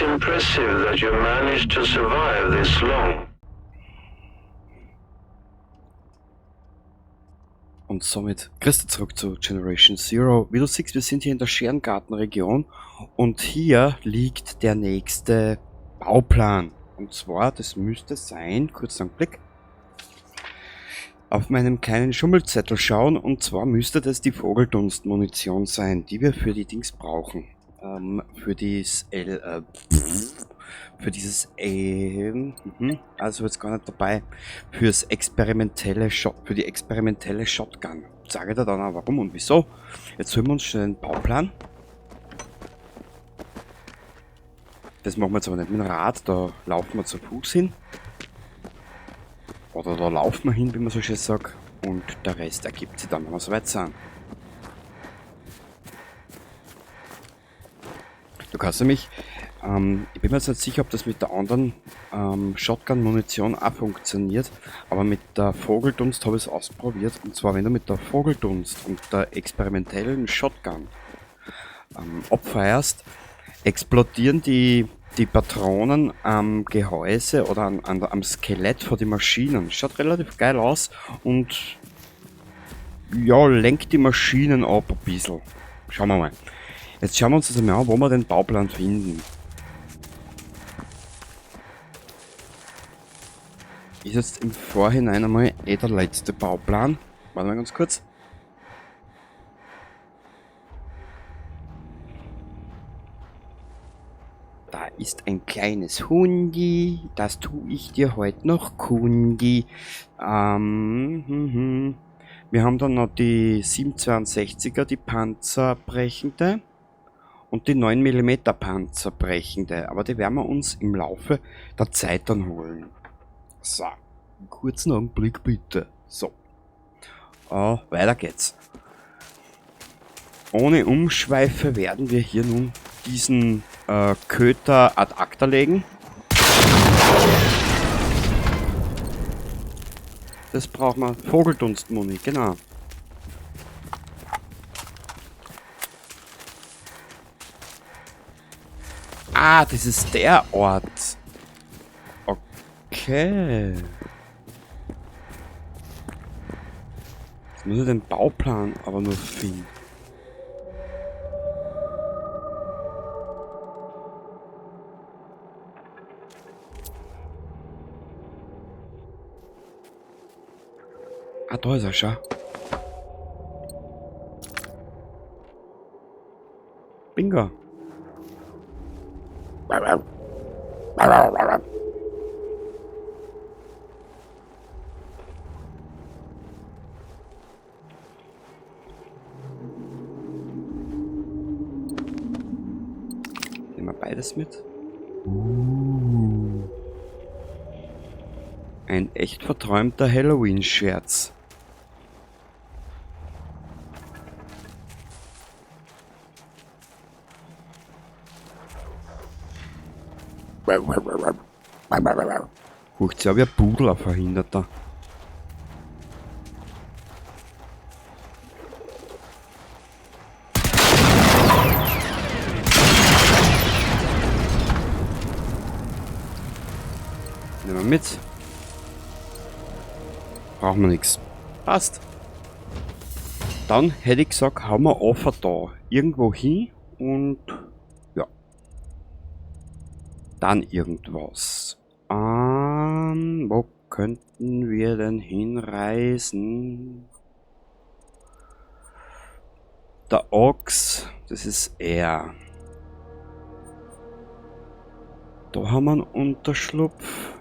impressive that you managed to survive this long. Und somit Christa zurück zu Generation Zero. Wie du siehst, wir sind hier in der Scherengartenregion und hier liegt der nächste Bauplan. Und zwar, das müsste sein, kurz einen Blick, auf meinem kleinen Schummelzettel schauen, und zwar müsste das die Vogeldunstmunition sein, die wir für die Dings brauchen. Für dieses L, für dieses, also jetzt gar nicht dabei, fürs experimentelle Shot, für die experimentelle Shotgun. Sage ich dir dann auch warum und wieso. Jetzt holen wir uns schnell den Bauplan. Das machen wir jetzt aber nicht mit dem Rad, da laufen wir zu Fuß hin. Oder da laufen wir hin, wie man so schön sagt. Und der Rest ergibt sich dann, wenn wir soweit sind. Du kannst nämlich, ich bin mir jetzt nicht sicher, ob das mit der anderen Shotgun-Munition auch funktioniert, aber mit der Vogeldunst habe ich es ausprobiert. Und zwar, wenn du mit der Vogeldunst und der experimentellen Shotgun abfeuerst, explodieren die Patronen am Gehäuse oder am Skelett vor die Maschinen. Schaut relativ geil aus und lenkt die Maschinen ab ein bisschen. Schauen wir mal. Jetzt schauen wir uns das einmal an, wo wir den Bauplan finden. Ist jetzt im Vorhinein einmal eh der letzte Bauplan. Warte mal ganz kurz. Da ist ein kleines Hundi, das tu ich dir heute noch Kundi. Wir haben dann noch die 762er, die panzerbrechende. Und die 9 Millimeter panzerbrechende. Aber die werden wir uns im Laufe der Zeit dann holen. So, einen kurzen Augenblick bitte. So. Weiter geht's. Ohne Umschweife werden wir hier nun diesen Köter ad acta legen. Das brauchen wir. Vogeldunstmuni, genau. Ah, das ist der Ort. Okay. Jetzt muss ich den Bauplan aber nur finden. Ah, da ist er schon. Bingo. Nehmen wir beides mit. Ein echt verträumter Halloween-Scherz. Huch, jetzt hab ich ein Pudel, ein Verhinderter. Nehmen wir mit. Brauchen wir nix. Passt. Dann hätte ich gesagt, hauen wir offen da irgendwo hin und ja. Dann irgendwas. Wo könnten wir denn hinreisen? Der Ochs, das ist er. Da haben wir einen Unterschlupf.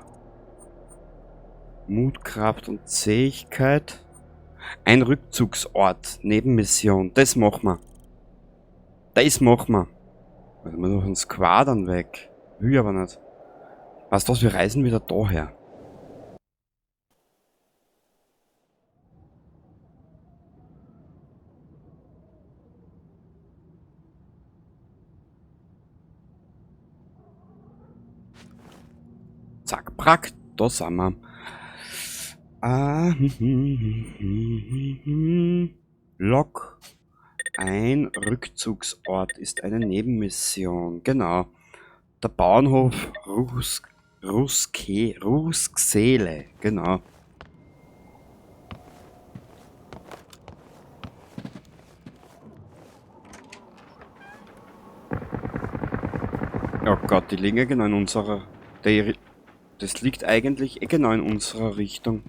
Mut, Kraft und Zähigkeit. Ein Rückzugsort, Nebenmission. Das machen wir. Das machen wir. Also wir müssen von Squadern weg. Will ich aber nicht. Weißt du was, wir reisen wieder daher. Zack, brack, da sind wir. Lok. Ein Rückzugsort ist eine Nebenmission. Genau. Der Bauernhof Rusksele, genau. Oh Gott, die liegen ja genau in unserer... Das liegt eigentlich eh genau in unserer Richtung.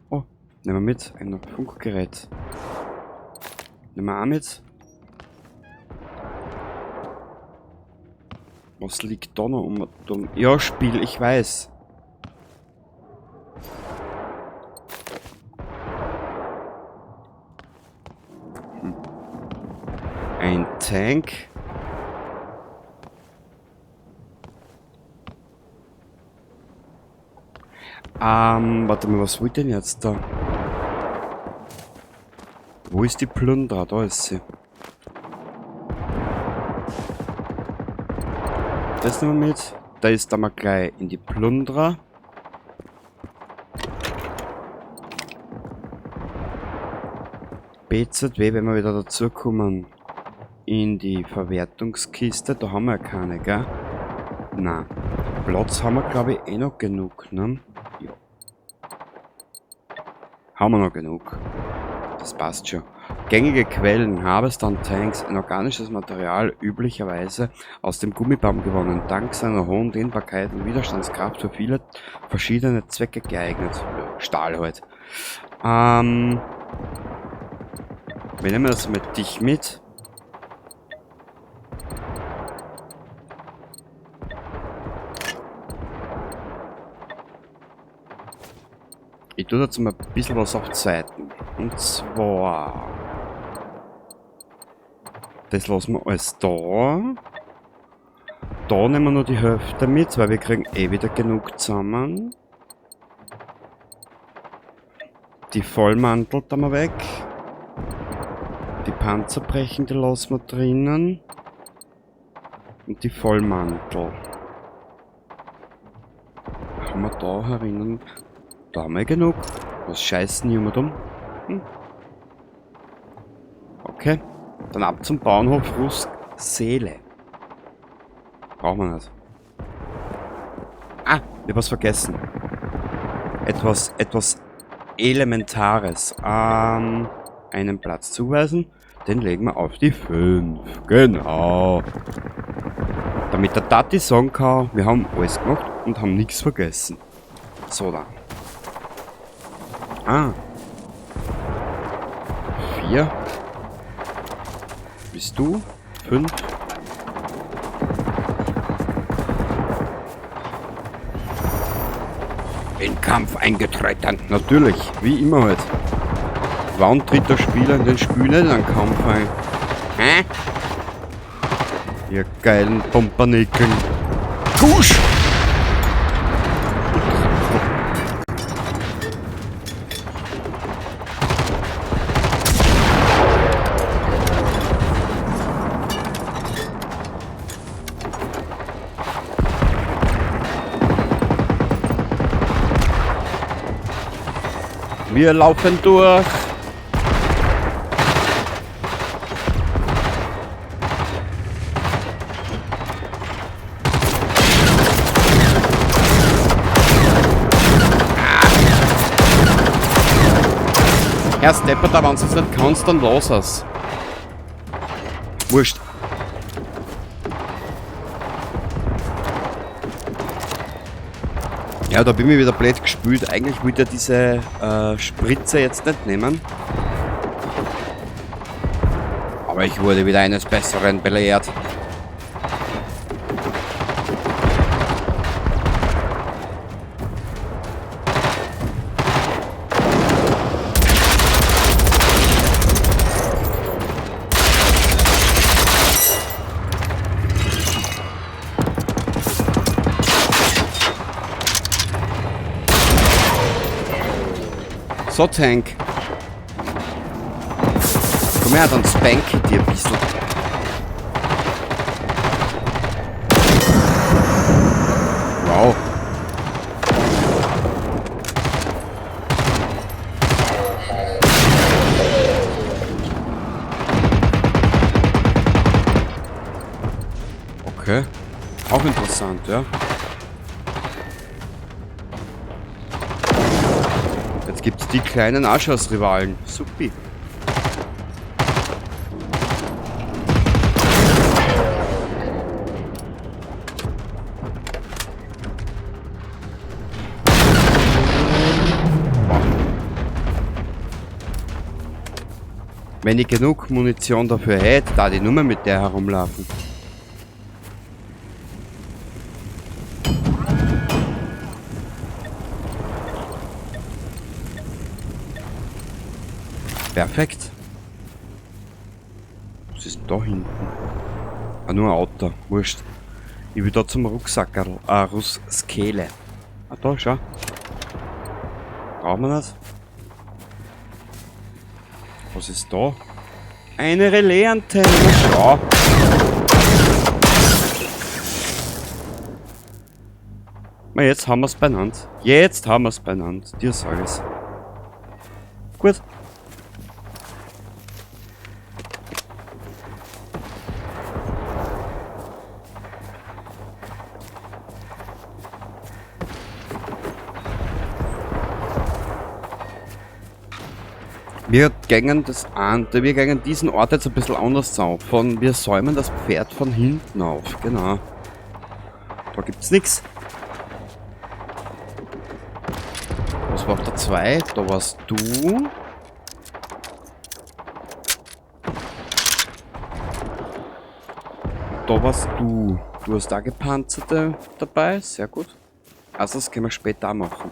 Oh, nehmen wir mit. Ein Funkgerät. Nehmen wir auch mit. Was liegt da noch um? Ja, Spiel, ich weiß. Hm. Ein Tank. Warte mal, was wollt ihr denn jetzt da? Wo ist die Plünderer? Da ist sie. Das nehmen wir mit. Da ist dann mal gleich in die Plünderer. BZW, wenn wir wieder dazukommen, in die Verwertungskiste. Da haben wir ja keine, gell? Na, Platz haben wir, glaube ich, eh noch genug, ne? Ja. Haben wir noch genug. Das passt schon. Gängige Quellen, Harvester und Tanks, ein organisches Material, üblicherweise aus dem Gummibaum gewonnen, dank seiner hohen Dehnbarkeit und Widerstandskraft für viele verschiedene Zwecke geeignet. Ja, Stahl halt. Wir nehmen das mit dich mit. Ich tue dazu mal ein bisschen was auf die Seiten. Und zwar... Das lassen wir alles da. Da nehmen wir noch die Hälfte mit, weil wir kriegen eh wieder genug zusammen. Die Vollmantel tun wir weg. Die Panzerbrechen, die lassen wir drinnen. Und die Vollmantel. Haben wir da herinnen? Da haben wir genug. Was scheißen die immer dumm? Hm. Okay. Dann ab zum Bauernhof Rusksele. Brauchen wir nicht. Ah, ich hab was vergessen. Etwas Elementares. Einen Platz zuweisen. Den legen wir auf die 5. Genau. Damit der Tati sagen kann, wir haben alles gemacht und haben nichts vergessen. So da. Ah. 4. Bist du? 5. In Kampf eingetreten. Natürlich, wie immer halt. Wann tritt der Spieler in den Spiel nicht in den Kampf ein? Hä? Ihr geilen Pumpernickeln. Gusch! Wir laufen durch. Herr Stepper, da wenn du es nicht kannst, dann lass es. Wurscht. Ja, da bin ich wieder blöd gespült. Eigentlich wollte ich ja diese Spritze jetzt nicht nehmen. Aber ich wurde wieder eines Besseren belehrt. So, Tank. Komm her, dann spank ich dir ein bisschen. Wow. Okay. Auch interessant, ja. Jetzt gibt's die kleinen Aschers-Rivalen. Supi. Wenn ich genug Munition dafür hätte, da die nur mit der herumlaufen. Perfekt. Was ist denn da hinten? Ah, nur ein Auto. Wurscht. Ich will da zum Rucksackerl. Russkehle. Ah, da, schau. Brauchen wir das? Was ist da? Eine Relaisantenne, schau. Na, jetzt haben wir's benannt. Jetzt haben wir's benannt. Dir sag ich's. Gut. Wir gängen das an, wir gängen diesen Ort jetzt ein bisschen anders auf. Wir säumen das Pferd von hinten auf, genau. Da gibt's nix. Was war auf der 2? Da warst du. Da warst du. Du hast da gepanzerte dabei, sehr gut. Also das können wir später auch machen.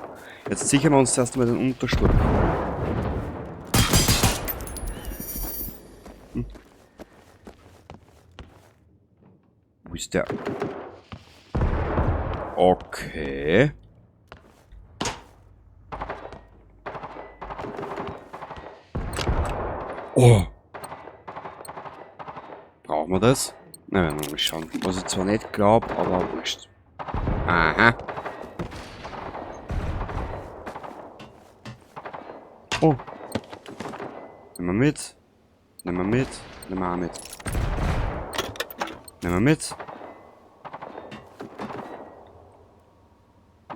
Jetzt sichern wir uns zuerst mal den Unterschlupf. Wo ist der? Okay. Oh. Brauchen wir das? Na, werden wir mal schauen. Was ich zwar nicht glaub, aber wurscht. Aha. Oh. Nehmen wir mit. Nehmen wir mit. Nehmen wir auch mit. Nehmen wir mit.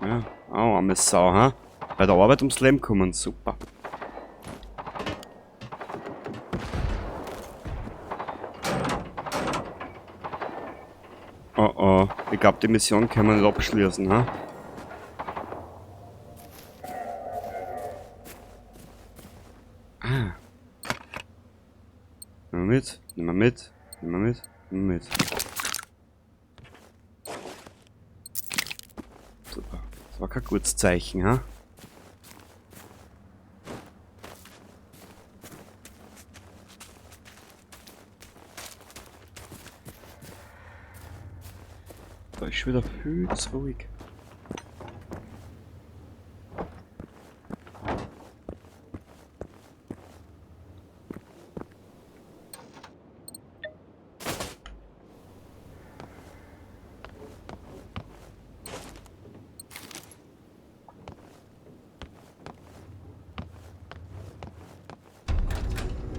Ja, oh, arme Sau, ha? Bei der Arbeit ums Leben kommen, super. Oh oh, ich glaub, die Mission können wir nicht abschließen, ha? Ah. Nehmen wir mit, nehmen wir mit, nehmen wir mit, nehmen wir mit. Super. Das war kein gutes Zeichen, ha? Da ist wieder viel zu ruhig.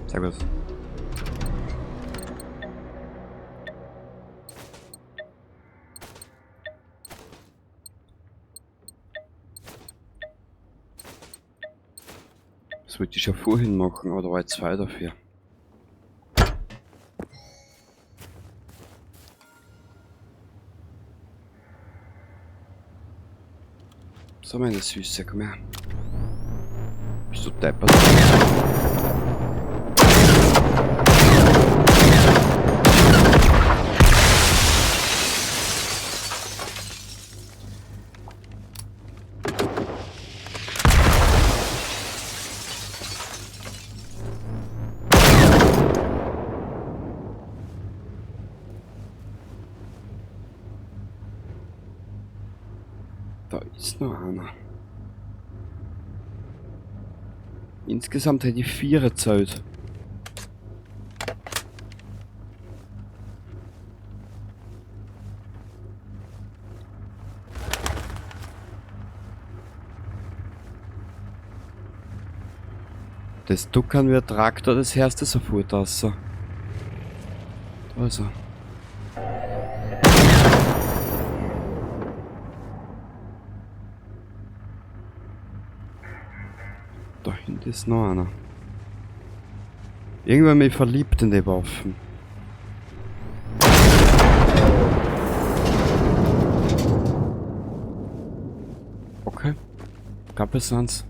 Sehr gut. Das wollte ich schon vorhin machen, aber da war ich 2 dafür. So, meine Süße, komm her. Bist du deppert? Da ist noch einer. Insgesamt hätte ich 4 gezählt. Das Duckern wie ein Traktor, das hörst du sofort raus. Da ist er. Da hinten ist noch einer. Irgendwann mich verliebt in die Waffen. Okay. Gab es eins.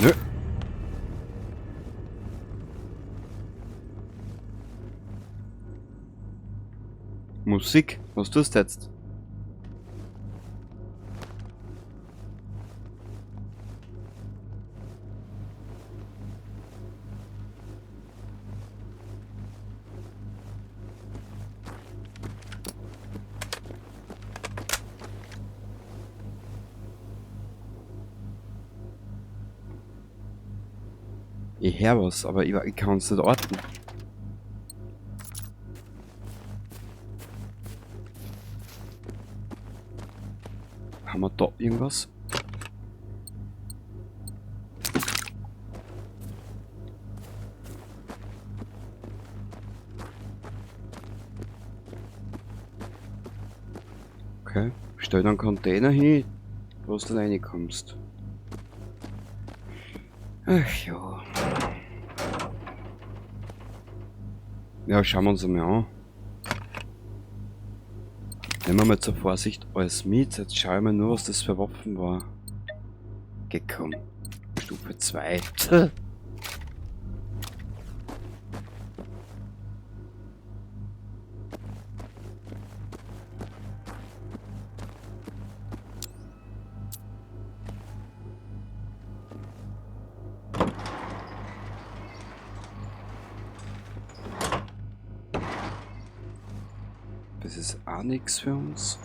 Nö. Musik, was tust du jetzt? Ich hör was, aber ich kann's nicht orten. Haben wir da irgendwas? Okay, stell einen Container hin, wo du dann reinkommst. Ach ja. Ja, schauen wir uns einmal an. Nehmen wir mal zur Vorsicht alles mit. Jetzt schauen wir nur, was das für Waffen war. Gekommen. Stufe 2. Das ist auch nix für uns.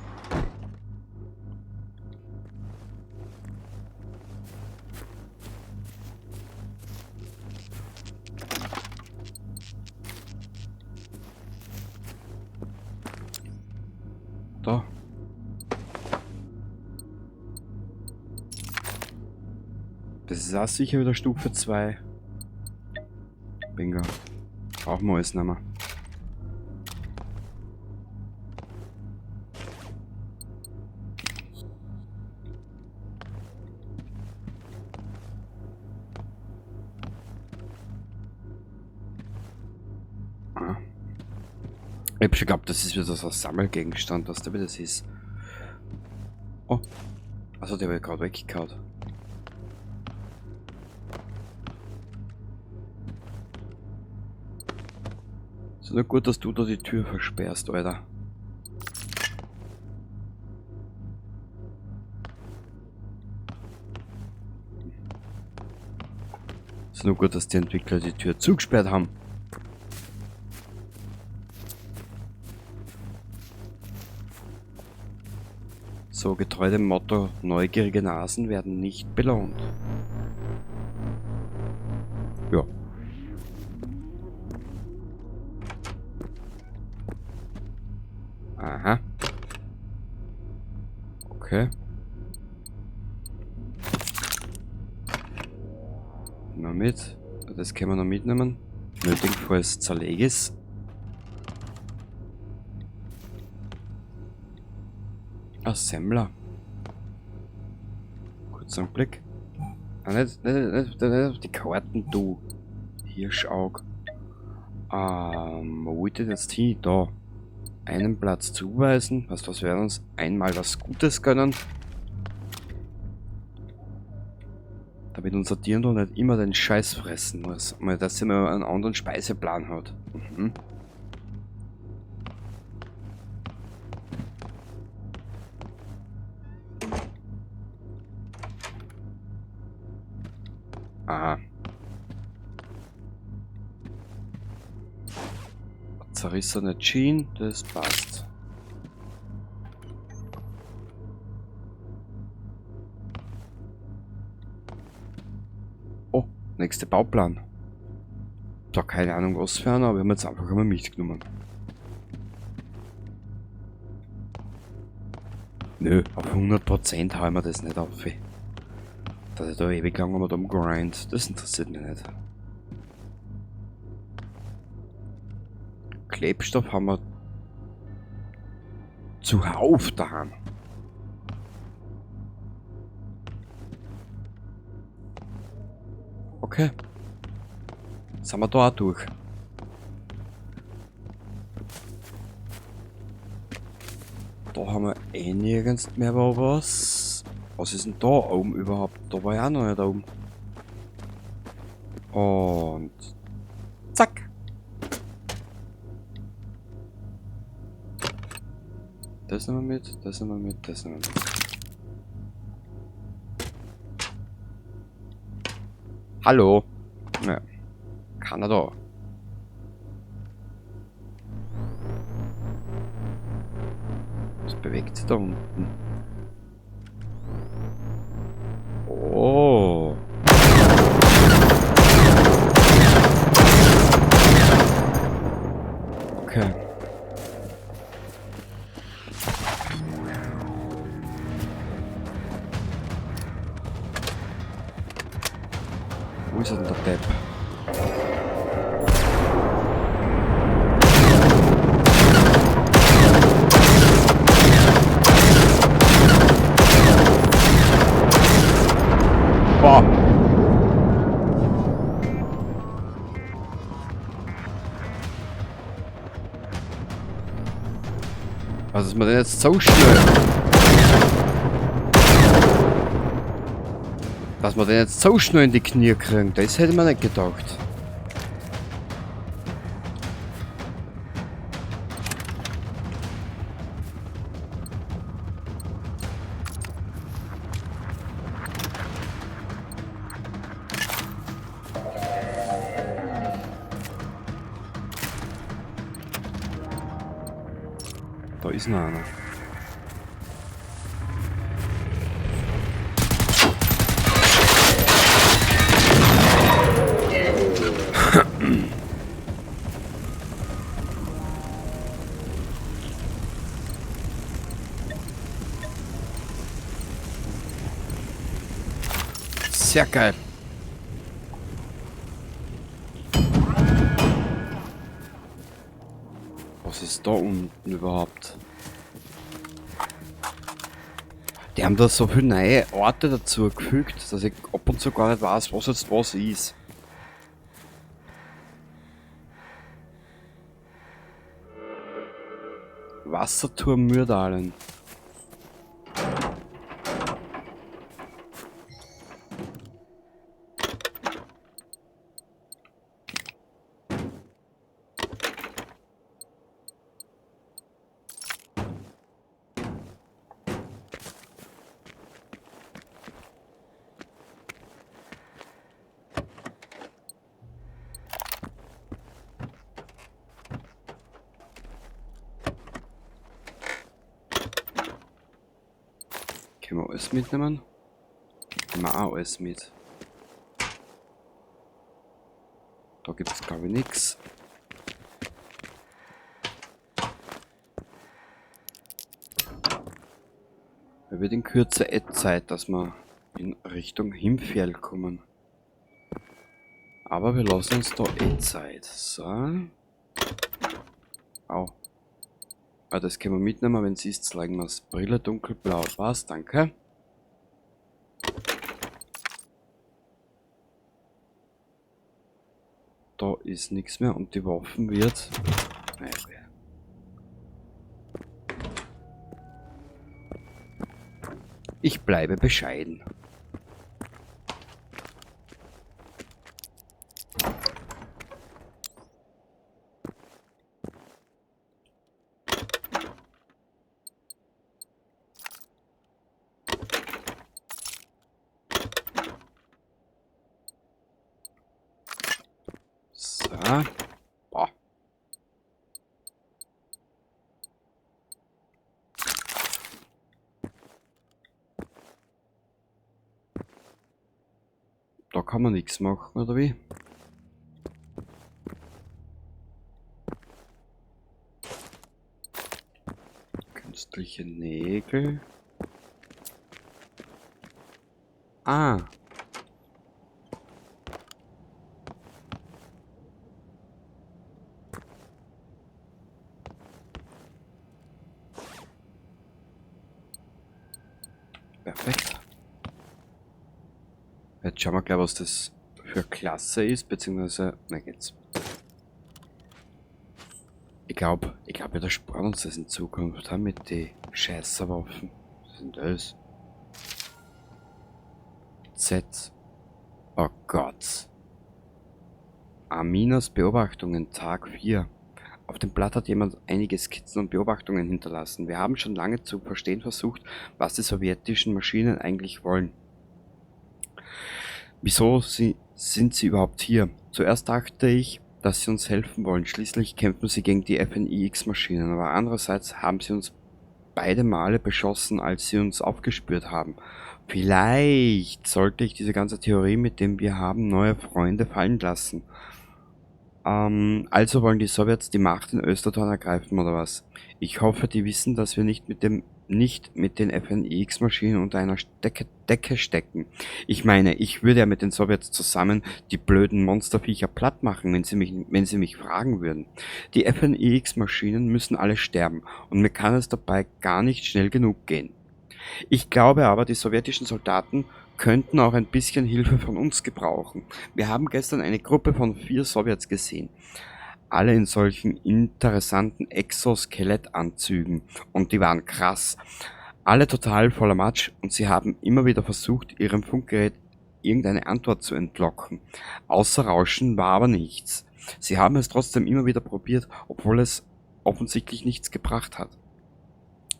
Da. Das ist auch sicher wieder Stufe 2. Bingo. Brauchen wir alles nicht mehr. Ich hab schon geglaubt, das ist wieder so ein Sammelgegenstand, was da wieder das ist. Oh. Also der wird gerade weggehauen. Ist nur gut, dass du da die Tür versperrst, Alter. Ist nur gut, dass die Entwickler die Tür zugesperrt haben. So, getreu dem Motto, neugierige Nasen werden nicht belohnt. Ja. Aha. Okay. Mal mit. Das können wir noch mitnehmen. Nötigenfalls zerlege ich's. Assembler. Kurz einen Blick. Ah, nicht auf die Karten, du Hirschaug. Wo wollte ich denn jetzt hin? Da. Einen Platz zuweisen. Weißt du was, wir werden uns einmal was Gutes gönnen. Damit unser Dirndl nicht immer den Scheiß fressen muss. Mal, dass sie mal einen anderen Speiseplan hat. Aha. Zerrissene Jeans, das passt. Oh, nächster Bauplan. Da keine Ahnung was für einer, aber wir haben jetzt einfach einmal mitgenommen. Nö, auf 100% hauen wir das nicht auf. Dass ich da ewig lang am Grind, das interessiert mich nicht. Klebstoff haben wir Zuhauf daheim. Okay. Sind wir da auch durch. Da haben wir eh nirgends mehr was. Was ist denn da oben überhaupt? Da war ja auch noch nicht da oben. Und zack. Das nehmen wir mit, das nehmen wir mit, das nehmen wir mit. Hallo. Ja. Kanada. Was bewegt sich da unten? Oh. Okay. Wo ist denn der Depp? Boah. Was ist mir denn jetzt so schnell? Dass wir den jetzt so schnell in die Knie kriegen, das hätte man nicht gedacht. Da ist noch einer. Sehr geil. Was ist da unten überhaupt? Die haben da so viele neue Orte dazu gefügt, dass ich ab und zu gar nicht weiß, was jetzt was ist. Wasserturm Myrdalen. Können wir alles mitnehmen? Nehmen wir auch alles mit. Da gibt's glaub ich nix. Es wird in Kürze eh Zeit, dass wir in Richtung Himfjäll kommen. Aber wir lassen uns da eh Zeit. So. Au. Ah, das können wir mitnehmen, wenn es ist, zeigen wir es. Brille dunkelblau. Passt, danke. Da ist nichts mehr und die Waffen wird... Naja, okay. Ich bleibe bescheiden. So. Boah. Da kann man nichts machen, oder wie? Künstliche Nägel. Ah. Perfekt. Jetzt schauen wir gleich, was das für Klasse ist, beziehungsweise, na geht's. Ich glaube, wir sparen uns das in Zukunft, mit den Scheißerwaffen. Was ist denn das? Z. Oh Gott. Aminas Beobachtungen, Tag 4. Auf dem Blatt hat jemand einige Skizzen und Beobachtungen hinterlassen. Wir haben schon lange zu verstehen versucht, was die sowjetischen Maschinen eigentlich wollen. Wieso sind sie überhaupt hier? Zuerst dachte ich, dass sie uns helfen wollen. Schließlich kämpfen sie gegen die FNIX-Maschinen. Aber andererseits haben sie uns beide Male beschossen, als sie uns aufgespürt haben. Vielleicht sollte ich diese ganze Theorie, mit dem wir haben neue Freunde, fallen lassen. Also wollen die Sowjets die Macht in Östertorn ergreifen, oder was? Ich hoffe, die wissen, dass wir nicht mit den FNIX-Maschinen unter einer Decke stecken. Ich meine, ich würde ja mit den Sowjets zusammen die blöden Monsterviecher platt machen, wenn sie mich fragen würden. Die FNIX-Maschinen müssen alle sterben und mir kann es dabei gar nicht schnell genug gehen. Ich glaube aber, die sowjetischen Soldaten könnten auch ein bisschen Hilfe von uns gebrauchen. Wir haben gestern eine Gruppe von 4 Sowjets gesehen. Alle in solchen interessanten Exoskelettanzügen. Und die waren krass. Alle total voller Matsch und sie haben immer wieder versucht, ihrem Funkgerät irgendeine Antwort zu entlocken. Außer Rauschen war aber nichts. Sie haben es trotzdem immer wieder probiert, obwohl es offensichtlich nichts gebracht hat.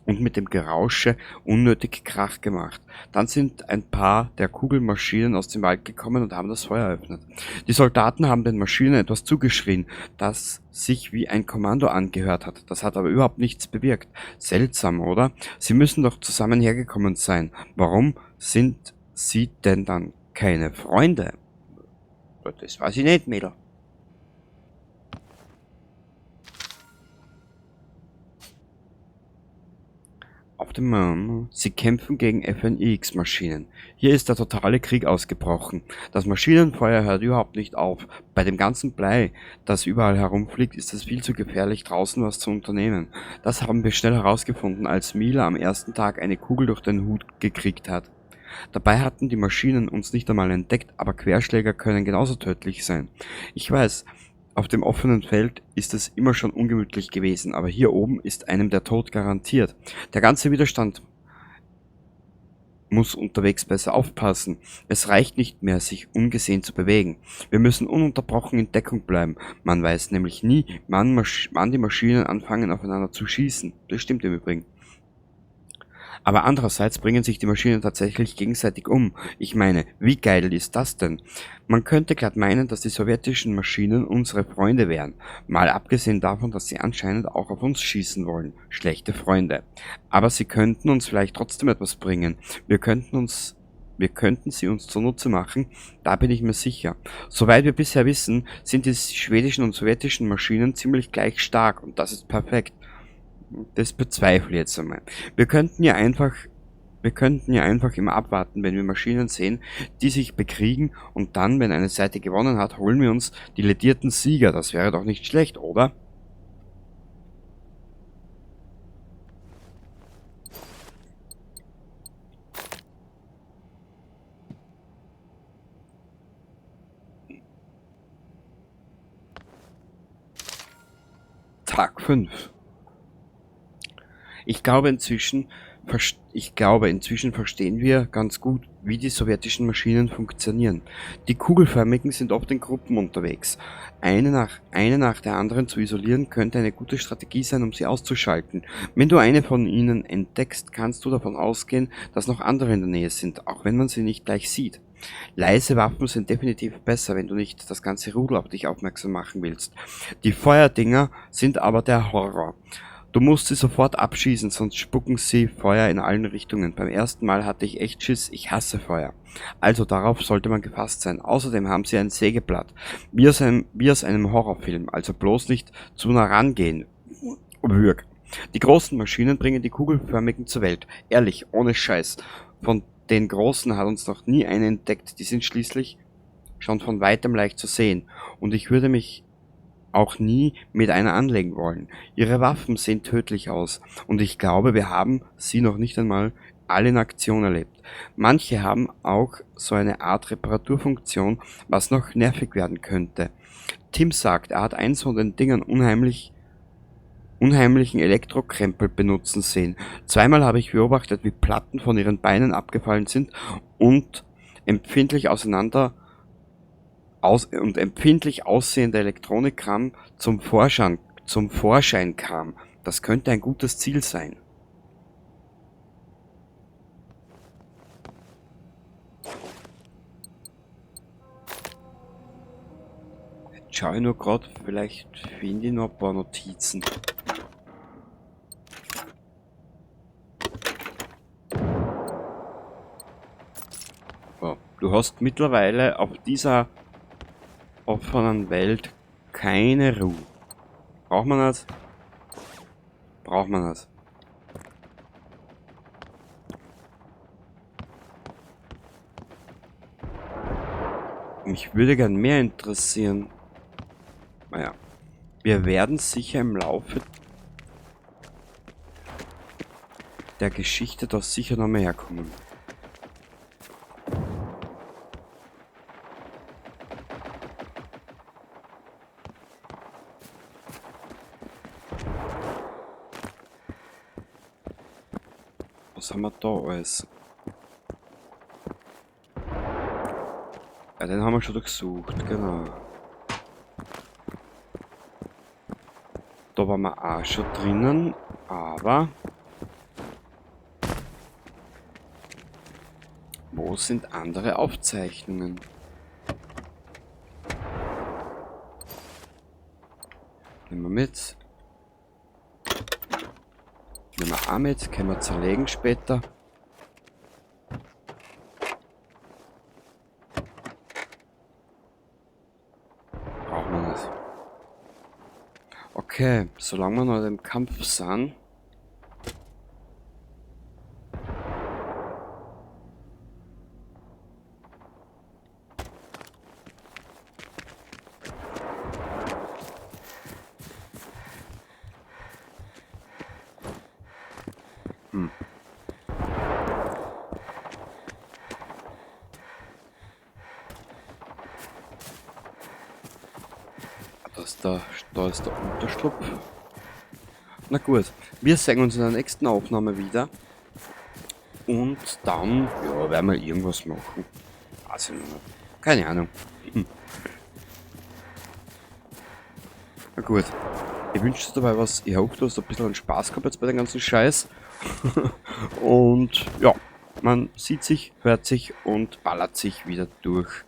Und mit dem Gerausche unnötig Krach gemacht. Dann sind ein paar der Kugelmaschinen aus dem Wald gekommen und haben das Feuer eröffnet. Die Soldaten haben den Maschinen etwas zugeschrien, das sich wie ein Kommando angehört hat. Das hat aber überhaupt nichts bewirkt. Seltsam, oder? Sie müssen doch zusammen hergekommen sein. Warum sind sie denn dann keine Freunde? Das weiß ich nicht, Mädel. Auf dem Mond. Sie kämpfen gegen FNIX-Maschinen. Hier ist der totale Krieg ausgebrochen. Das Maschinenfeuer hört überhaupt nicht auf. Bei dem ganzen Blei, das überall herumfliegt, ist es viel zu gefährlich, draußen was zu unternehmen. Das haben wir schnell herausgefunden, als Mila am ersten Tag eine Kugel durch den Hut gekriegt hat. Dabei hatten die Maschinen uns nicht einmal entdeckt, aber Querschläger können genauso tödlich sein. Ich weiß, auf dem offenen Feld ist es immer schon ungemütlich gewesen, aber hier oben ist einem der Tod garantiert. Der ganze Widerstand muss unterwegs besser aufpassen. Es reicht nicht mehr, sich ungesehen zu bewegen. Wir müssen ununterbrochen in Deckung bleiben. Man weiß nämlich nie, wann die Maschinen anfangen, aufeinander zu schießen. Das stimmt im Übrigen. Aber andererseits bringen sich die Maschinen tatsächlich gegenseitig um. Ich meine, wie geil ist das denn? Man könnte glatt meinen, dass die sowjetischen Maschinen unsere Freunde wären. Mal abgesehen davon, dass sie anscheinend auch auf uns schießen wollen. Schlechte Freunde. Aber sie könnten uns vielleicht trotzdem etwas bringen. Wir könnten sie uns zunutze machen, da bin ich mir sicher. Soweit wir bisher wissen, sind die schwedischen und sowjetischen Maschinen ziemlich gleich stark und das ist perfekt. Das bezweifle ich jetzt einmal. Wir könnten ja einfach immer abwarten, wenn wir Maschinen sehen, die sich bekriegen und dann, wenn eine Seite gewonnen hat, holen wir uns die ledierten Sieger. Das wäre doch nicht schlecht, oder? Tag 5. Ich glaube, inzwischen verstehen wir ganz gut, wie die sowjetischen Maschinen funktionieren. Die kugelförmigen sind oft in Gruppen unterwegs. Eine nach der anderen zu isolieren, könnte eine gute Strategie sein, um sie auszuschalten. Wenn du eine von ihnen entdeckst, kannst du davon ausgehen, dass noch andere in der Nähe sind, auch wenn man sie nicht gleich sieht. Leise Waffen sind definitiv besser, wenn du nicht das ganze Rudel auf dich aufmerksam machen willst. Die Feuerdinger sind aber der Horror. Du musst sie sofort abschießen, sonst spucken sie Feuer in allen Richtungen. Beim ersten Mal hatte ich echt Schiss, ich hasse Feuer. Also darauf sollte man gefasst sein. Außerdem haben sie ein Sägeblatt, wie aus einem Horrorfilm, also bloß nicht zu nah rangehen. Würg. Die großen Maschinen bringen die kugelförmigen zur Welt. Ehrlich, ohne Scheiß. Von den großen hat uns noch nie eine entdeckt, die sind schließlich schon von weitem leicht zu sehen. Und ich würde mich auch nie mit einer anlegen wollen. Ihre Waffen sehen tödlich aus und ich glaube, wir haben sie noch nicht einmal alle in Aktion erlebt. Manche haben auch so eine Art Reparaturfunktion, was noch nervig werden könnte. Tim sagt, er hat eins von den Dingern unheimlichen Elektrokrempel benutzen sehen. Zweimal habe ich beobachtet, wie Platten von ihren Beinen abgefallen sind und empfindlich aussehende Elektronikkram zum Vorschein kam. Das könnte ein gutes Ziel sein. Jetzt schaue ich nur gerade, vielleicht finde ich noch ein paar Notizen. Oh, du hast mittlerweile auf dieser offenen Welt keine Ruhe. Braucht man das? Braucht man das? Mich würde gern mehr interessieren. Naja, wir werden sicher im Laufe der Geschichte da sicher noch mehr herkommen. Was haben wir da alles? Ja, den haben wir schon durchsucht, genau. Da waren wir auch schon drinnen, aber... Wo sind andere Aufzeichnungen? Nehmen wir mit. Nehmen wir auch mit, können wir zerlegen später. Brauchen wir nicht. Okay, solange wir noch im Kampf sind. Da ist der Unterschlupf. Na gut, wir sehen uns in der nächsten Aufnahme wieder. Und dann, ja, werden wir irgendwas machen. Weiß ich noch nicht. Keine Ahnung. Na gut. Ich wünsche dir dabei was. Ich hoffe, du hast ein bisschen Spaß gehabt jetzt bei dem ganzen Scheiß. Und ja, man sieht sich, hört sich und ballert sich wieder durch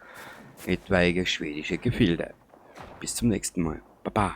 etwaige schwedische Gefilde. Bis zum nächsten Mal. Baba.